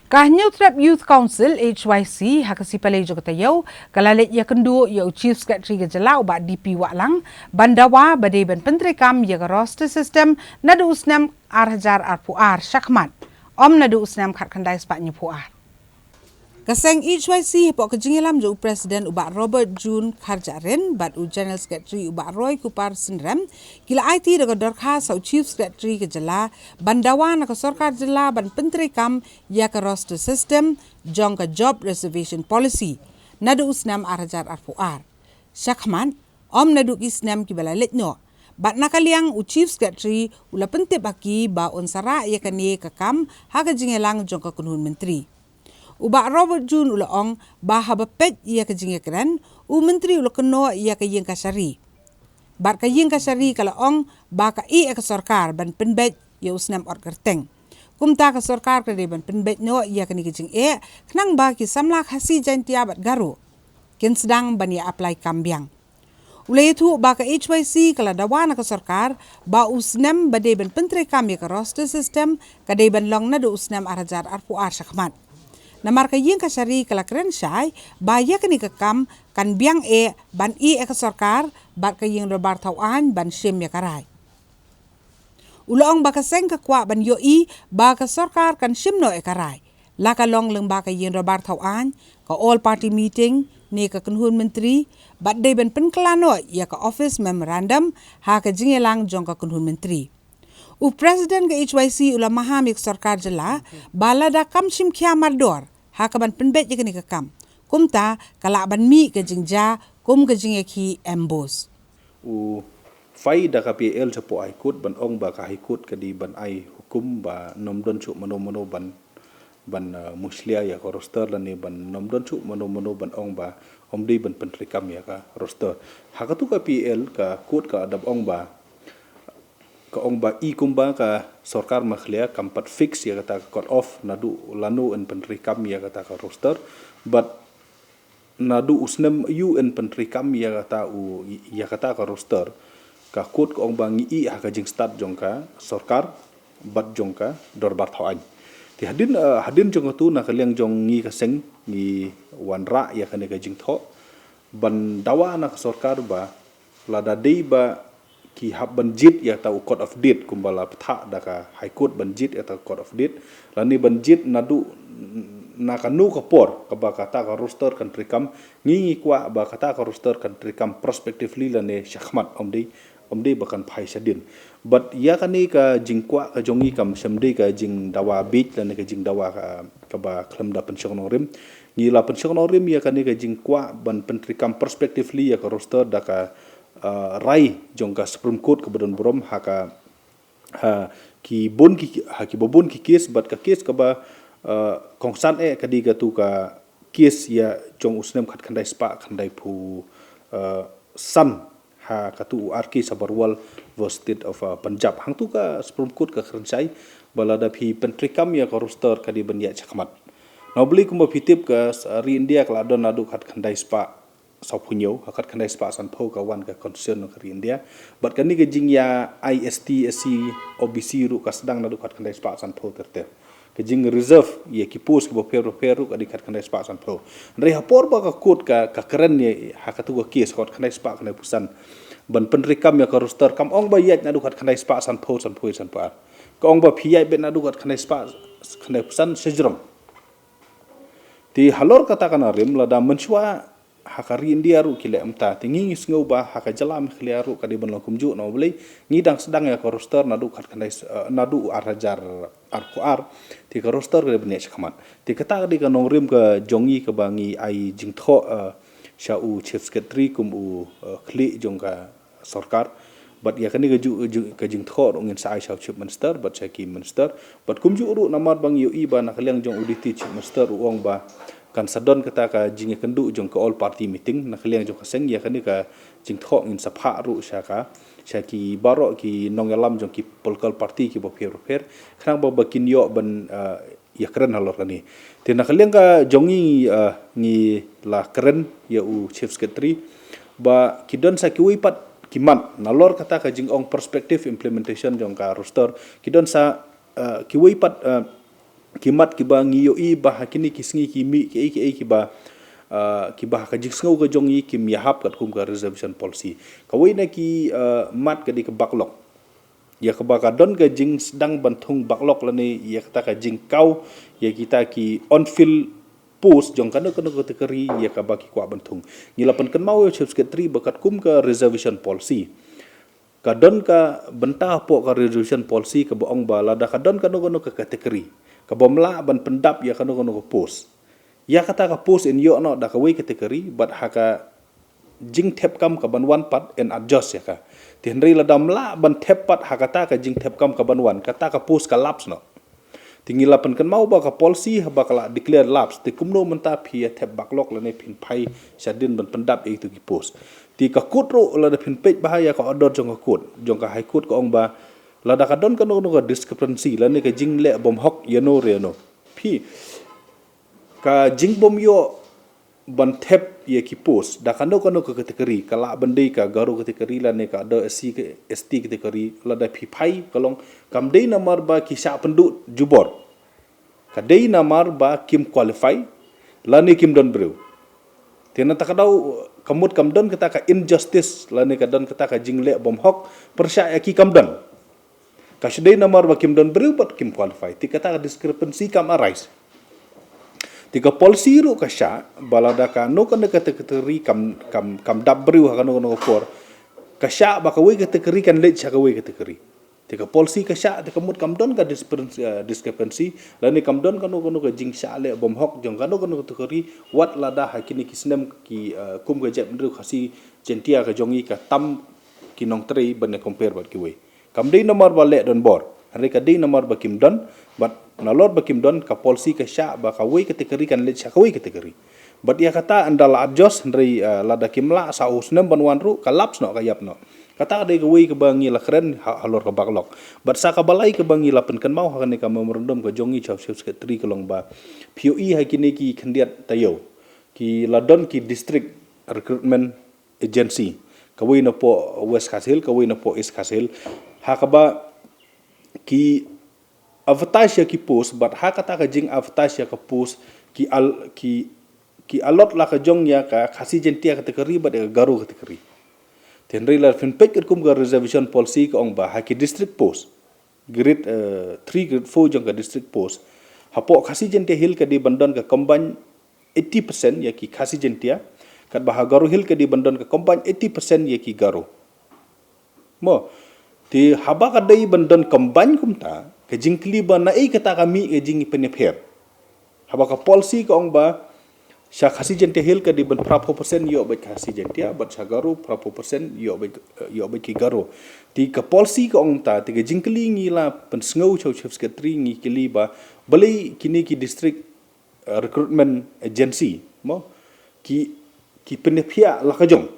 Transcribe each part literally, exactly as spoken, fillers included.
Ka Hynñiewtrep Youth Council, H Y C, ha ka Syipalei jong ka taïew, ka la leit ïakynduh ïa u Chief Secretary ka jylla u Bah D P Wahlang, ban dawa ba dei ban pyntreikam ïa ka roster system naduh u snem ar hajar arphew ar shakhmat, ym naduh u snem khatkhyndai spah hynñiewphew ar. Ka seng H Y C hapoh ka jingïalam jong u President u Bah Robert June Kharjahrin bad u General Secretary u Bah Roy Kupar Synrem, ki la aiti da ka dorkhas ha u Chief Secretary ka jylla, ban dawa na ka sorkar jylla ban pyntreikam ïa ka roster system jong ka Job Reservation Policy naduh u snem ar hajar arphew ar shakhmat, ym naduh ki snem kiba la leit noh. Bad na ka liang u Chief Secretary u la pyntip ha ki ba un sa rah ïa kane ka kam ha ka jingïalang jong ka kynhun myntri. U Bah Robert June u la ong ba haba peit ïa ka jingïakren, u myntri u la kynnoh ïa ka ïing kashari. Bad ka ïing kashari ka la ong ba ka ïeh ïa ka sorkar ban pynbeit ïa u snem ot kyrteng. Kumta ka sorkar ka dei ban pynbeit noh ïa kane ka jingeh, khnang ba ki samla Khasi, Jaintia bad Garo kin sdang ban ïa apply kam biang. U la ïathuh ba ka H Y C ka la dawa na ka sorkar ba u snem ba dei ban pyntreikam ïa ka roster system ka dei ban long naduh u snem ar hajar arphew ar shakhmat. Namar ka ïing kashari ka la kren shai ba ïa kane ka kam kan biang eh ban ïeh ïa ka sorkar bad ka ïing dorbar thaw aiñ ban shim ïa ka rai. U la ong ba ka seng ka kwah ban ïohi ba ka sorkar kan shim noh ïa ka rai, la ka long lyngba ka ïing dorbar thaw aiñ, ka all party meeting ne ka kynhun myntri, bad dei ban pynkylla noh ïa ka office memorandum ha ka jingïalang jong ka kynhun myntri. U President ka H Y C u la maham ïa ka sorkar jylla ba lada kam shim khia mardor ha kaban pynbeit ïa kane ka kam, kumta ka lah ban mih ka jingjia kum ka jingïakhih MBOSE. U file da ka P I L shapoh High Court ban ong ba ka High Court ka dei ban ai hukum ba ym don shuh mano mano ban, ban, uh, mushlia ïa ka roster lane ban ym don shuh mano mano ban ong ba ym dei ban pyntreikam ïa ka roster. Ha katu ka P I L ka court ka dap ong ba, ka ong ba i kumba ka sorkar Meghalaya kam pat fix ïa kata ka cut off naduh lano yn pyntreikam ïa kata ka roster, bad naduh u snem aiu yn pyntreikam ïa kata u, ïa kata ka roster. Ka court ka ong ba ngi ïeh ha ka jingstad jong ka sorkar bad jong ka dorbar thaw aiñ. Te hadien, eh, hadien jong katu na ka liang jong ngi ka seng ngi wanrah ïa kane ka jingthoh ban dawa na ka sorkar ba lada dei ba ki hap ban jied ïa kata u cut off date kumba la pynthah da ka High Court ban jied ïa kata u cut off date, lane ban jied naduh na kano ka por kaba kata ka roster kan treikam, ngi ngi kwah ba kata ka roster kan treikam prospectively lane shakhmat, ym dei, ym dei ba kan phai shadien. Bad ïa kane ka jingkwah ka jong ngi kam shym dei ka jingdawa bieit lane ka jingdawa ka, kaba khlem da pynshong nongrim. Ngi la pynshong nongrim ïa kane ka jingkwah ban pyntreikam prospectively ïa ka roster da ka, uh, rai jong ka Supreme Court kaba don burom ha ka, ha ki bun ki, ha kiba bun ki case, bad ka case kaba, uh, kongsan eh ka dei katu ka case ïa jong u snem khatkhyndai spah khyndaiphew, uh, san, ha katu u R K Sabharwal versus State of, uh, Punjab. Hangtu ka Supreme Court ka kren shai ba lada phi pyntreikam ïa ka roster ka dei ban ïaid shakhmat. Na U Blei kumba phi tip ka, uh, ri India ka la don naduh khatkhyndai spah sawphew hynñiew, ha khatkhyndai spah sanphew ka wan ka constitution ka ri India. Bad kane ka jingïa ai S T, S C, O B C ruh ka sdang naduh khatkhyndai spah sanphew ter ter. Ka jing reserve ïa ki post kiba pher ba pher ruh ka dei khatkhyndai spah sanphew. Hynrei ha por ba ka court ka, ka kren ïa ha katu ka case khatkhyndai spah khyndaiphew san ban pyntreikam ïa ka roster, kam ong ba ïaid naduh khatkhyndai spah sanphew, sanphew, sanphew ar. Ka ong ba phi ïaid beit naduh khatkhyndai spah khyndaiphew san shajrong. Te halor kata ka nongrim lada mynshuwa ha ka ri India ruh ki leh kumta. Te ngi ngi sngew ba ha ka jylla Meghalaya ruh ka dei ban long kumjuh, namar balei ngi dang sdang ïa ka roster naduh khatkhyndai, eh, naduh ar hajar arphew ar. Te ka roster ka dei ban ïaid shakhmat. Te kata ka dei ka nongrim ka jong ngi kaba ngi ai jingthoh, eh, sha u Chief Secretary kum u, eh, khlieh jong ka sorkar. Bad ïa kane ka ju, ju, ka jingthoh ruh ngin sa ai sha u Chief Minister bad sha ki minister. Bad kumjuh ruh namar ba ngi ïohi ba na ka liang jong u Deputy Chief Minister u ong ba kan sa don kata ka jingïakynduh jong ka all party meeting na ka liang jong ka seng, ïa kane ka jingthoh ngin sa phah ruh sha ka, sha ki baroh ki nongïalam jong ki political party kiba pher ba pher, khnang ba, ba kin ïoh ban, eh, ïakren halor kane. Te na ka liang ka jong ngi, eh, ngi la kren ïa u Chief Secretary ba ki don sa kiwei pat ki mat nalor kata ka jingong prospective implementation jong ka roster, ki don sa, eh, kiwei pat, eh, ki mat kiba ngi ïohi ba ha kine ki sngi ki mih kiei kiei kiba, ah, kiba ha ka jingsngew ka jong ngi kim ïahap katkum ka reservation policy. Kawei na ki, ah, mat ka dei ka backlog. Ïa kaba ka don ka jingsdang ban thung backlog lane ïa kata ka jingkaw ïa kita ki unfilled post jong kano kano ka category ïa kaba ki kwah ban thung. Ngi la pynkynmaw ïa u Chief Secretary ba katkum ka reservation policy, ka don ka bynta hapoh ka reservation policy kaba ong ba lada ka don kano kano ka category kaba ym lah ban pyndap ïa kano kano ka post, ïa kata ka post yn ïoh noh da kawei ka category, bad ha ka jingthep kam kaban wan pat yn adjust ïa ka. Te hynrei lada ym lah ban thep pat ha kata ka jingthep kam kaban wan, kata ka post ka lapse noh. Te ngi la pynkynmaw ba ka policy haba ka la declare lapse, te kumno mynta phi ïa thep backlog lane phin phai shadien ban pyndap ïa itu ki post. Te ka court ruh lada phin peit bha ïa ka order jong ka court, jong ka High Court, ka ong ba lada ka don kano kano ka discrepancy lane ka jingleh bymhok ïa no re ïa no, phi, ka jingbym ïoh ban thep ïa ki post da kano kano ka category, ka lah ban dei ka Garo category lane ka other S C ka, S T category, lada phi phai ka long kam dei namar ba ki shah pynduh jubor. Ka dei namar ba kim qualify lane kim don briew. Te na kata ka daw ka mut kam don kata ka injustice lane ka don kata ka jingleh bymhok pyrshah ïa ki, kam don. Ka shu dei namar ba kim don briew bad kim qualify. Te kata ka discrepancy kam arise. Te ka policy ruh ka shah ba lada kano kano ka category kam, kam, kam dap briew ha kano kano ka por, ka shah ba kawei ka category kan leit sha kawei ka category. Te ka policy ka shah, te ka mut kam don ka discrepancy, eh, discrepancy lane kam don kano kano ka jingshah leh bymhok jong kano kano ka category, wat lada ha kine ki snem ki, eh, kum ka jaitbynriew Khasi Jaintia ka jong ngi ka tam ki nongtrei ban ïa compare bad kiwei. Kam dei namar ba leh don bor, hynrei ka dei namar ba kim don, bad nalor ba kim don ka policy ka shah ba kawei ka category kan leit sha kawei ka category. Bad ïa kata ynda la adjust, hynrei, eh, lada kim lah sa u snem ban wan ruh, ka lapse noh, ka ïap noh. Kata ka dei kawei kaba ngi la kren ha, halor ka backlog. Bad sa kaba lai kaba ngi la pynkynmaw ha kane ka memorandum ka jong ngi sha u Chief Secretary ka long ba phi ïohi ha kine ki khyndiat taïew ki la don ki district recruitment agency, kawei napoh West Khasi Hills, kawei napoh East Khasi Hills, ha kaba ki advertise ïa ki post, bad ha kata ka jing advertise ïa ka post ki al-, ki, ki allot la ka jong ïa ka Khasi Jaintia category bad ïa ka Garo category. Te hynrei lada phin peit katkum ka reservation policy ka ong ba ha ki district post, grade, eh, three, grade four jong ka district post, hapoh Khasi Jaintia Hills ka dei ban don ka combine eighty percent ïa ki Khasi Jaintia, katba ha Garo Hills ka dei ban don ka combine eighty percent ïa ki Garo. Mo, te haba ka dei ban don combine kumta, ka jingkylli ba naei kata ka mih ka jingpynïapher. Haba ka policy ka ong ba sha Khasi Jaintia Hills ka dei ban phra phew percent ïoh bad Khasi Jaintia, bad sha Garo phra phew percent ïoh bad, ïoh bad ki Garo. Te ka policy ka ong kumta, te ka jingkylli ngi la pynsngew sha u Chief Secretary, ngi kylli ba balei kine ki district, eh, recruitment agency, mo, ki, ki pynïapher la ka jong.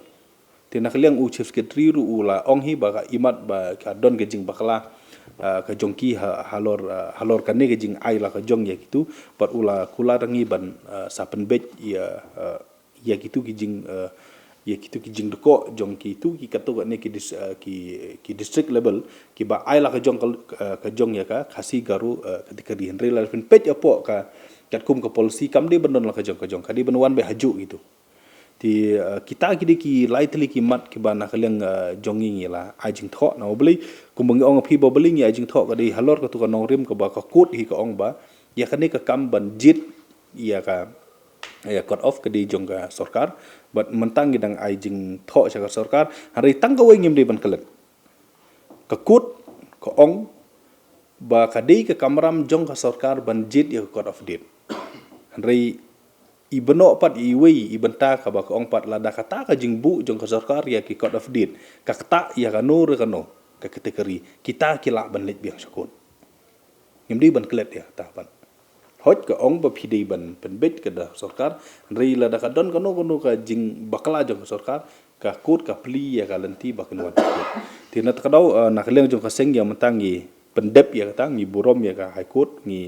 Te na ka liang u Chief Secretary ruh u la ong hi ba ka imat ba ka don ka jingbakla, eh, ka jong ki ha, halor, eh, halor kane ka jingai la ka jong ïa kitu, bad u la kular ngi ban, eh, sa pynbeit ïa, eh, ïa kitu ki jing, eh, ïa kitu ki jingdkoh jong kitu ki katto katne ki dis-, eh, ki, ki district level, kiba ai la ka jong ka, eh, ka jong ïa ka Khasi Garo, eh, category. Hynrei lada phin peit hapoh ka, katkum ka policy kam dei ban don la ka jong ka jong, ka dei ban wan beit hajuh kitu. Te, eh, kita ki dei ki lai tylli ki mat kiba na ka liang, eh, jong ngi ngi la ai jingthoh, namar balei, kumba ngi ong ha phi ba balei ngi ai jingthoh, ka dei halor katu ka nongrim kaba ka court hi ka ong ba ïa kane ka kam ban jied ïa ka, ïa cut off ka dei jong ka sorkar. Bad mynta ngi dang ai jingthoh sha ka sorkar, hynrei tang kawei ngim dei ban klet. Ka court ka ong ba ka dei ka kamram jong ka sorkar ban jied ïa ka cut off date. Hynrei i bynta pat, iwei i bynta kaba ka ong pat, lada kata ka jingbuh jong ka sorkar ïa ki cut off date ka ktah ïa kano re kano ka category, kita ki lah ban leit biang sha court. Ngim dei ban klet ïa kata pat. Hooid ka ong ba phi dei ban pynbeit ka da sorkar, hynrei lada ka don kano kano ka jingbakla jong ka sorkar, ka court ka plie ïa ka lynti ba kin wan ka court. Te na kata ka daw, eh, na ka liang jong ka seng ïa mynta ngi pyndep ïa kata, ngi burom ïa ka High Court, ngi,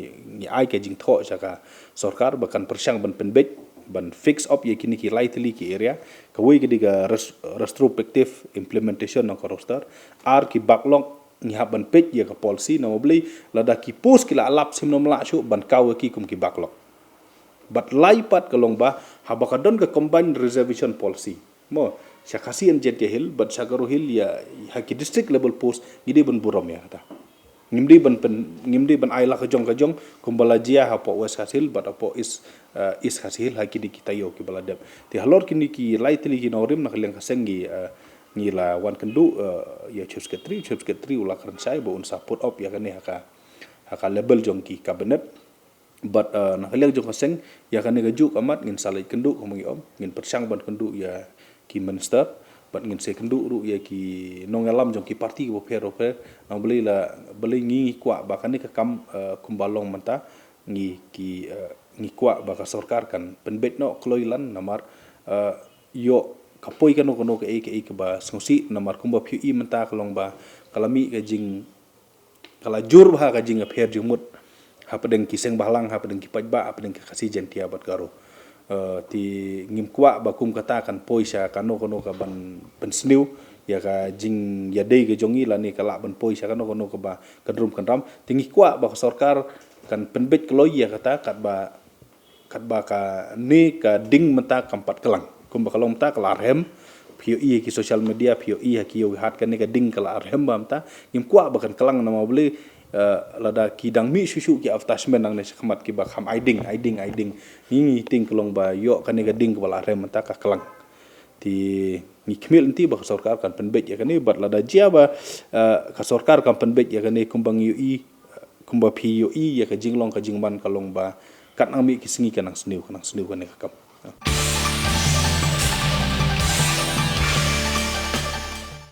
ngi ai ka jingthoh sha ka sorkar ba kan pyrshang ban pynbeit, ban fix up ïa kine ki lai tylli ki area. Kawei ka dei ka res-, retrospective implementation of ka roster. Ar, ki backlog ngi hap ban peit ïa ka policy, namar balei lada ki post ki la lap sim nam lah shuh ban kaw ïa ki kum ki backlog. Bad lai pat ka long ba haba ka don ka combined reservation policy, mo, sha Khasi and Jaintia Hill bad sha Garo Hill, ïa ha ki district level post ngi dei ban burom ïa kata. Ngim dei ban pen, ngim dei ban ai la ka jong ka jong kumba la jia hapoh West Khasi Hills bad hapoh East, uh, East Khasi Hills ha kine ki taïew kiba la dep. Te halor kine ki lai tylli ki nongrim, na ka liang ka seng ngi, uh, ngi la wan kynduh, uh, ïa Chief Secretary, Chief Secretary u la kren shai ba un sa put up ïa kane ha ka, ha ka level jong ki cabinet. Bad, uh, na ka liang jong ka seng, ïa kane kajuh ka mat ngin sa leit kynduh, kumba ngi ong, ngin pyrshang ban kynduh ïa ki minister bad ngin sa kynduh ruh ïa ki nongïalam jong ki party kiba pher bapher. Namar balei la, balei ngi, ngi kwah ba kane ka kam, uh, kumba long mynta, ngi ki, uh, ngi kwah ba ka sorkar kan pynbeit noh kloi lan, namar, uh, ïoh ka poi kano kano kaei kaei kaba sngewsih, namar kumba phi ïohi mynta ka long ba ka la mih ka jing, ka la jur bha ka jingïapher jingmut hapdeng ki seng bhalang, hapdeng ki paidbah, hapdeng ki Khasi, Jaintia bad Garo. Uh, te ngim kwah ba kum kata kan poi sha kano kano kaban pynsniew ïa ka jingïadei ka jong ngi, lane ka lah ban poi sha kano kano kaba kynrum kynram. Te ngi kwah ba ka sorkar kan pynbeit kloi ïa kata, katba, katba kane ka ding mynta kam pat klang. Kumba ka long mynta ka la rhem, phi ïohi ha ki social media, phi ïohi ha ki ïew ki hat, kane ka ding ka la rhem bha mynta. Ngim kwah ba kan klang, namar balei, uh, lada ki dang mih shuh shuh ki advertisement nangne shakhmat kiba kham ai ding, ai ding, ai ding. Ngi, ngi tieng ka long ba ïoh kane ka ding kaba la rhem mynta ka klang. Te ngi khmih lynti ba ka sorkar kan pynbeit ïa kane, bad lada jia ba, uh, ka sorkar kan pynbeit ïa kane, kumba ngi ïohi, kumba phi ïohi ïa ka jinglong ka jingman ka long ba kat nang mih ki sngi ka nang sniew, ka nang sniew kane ka kam.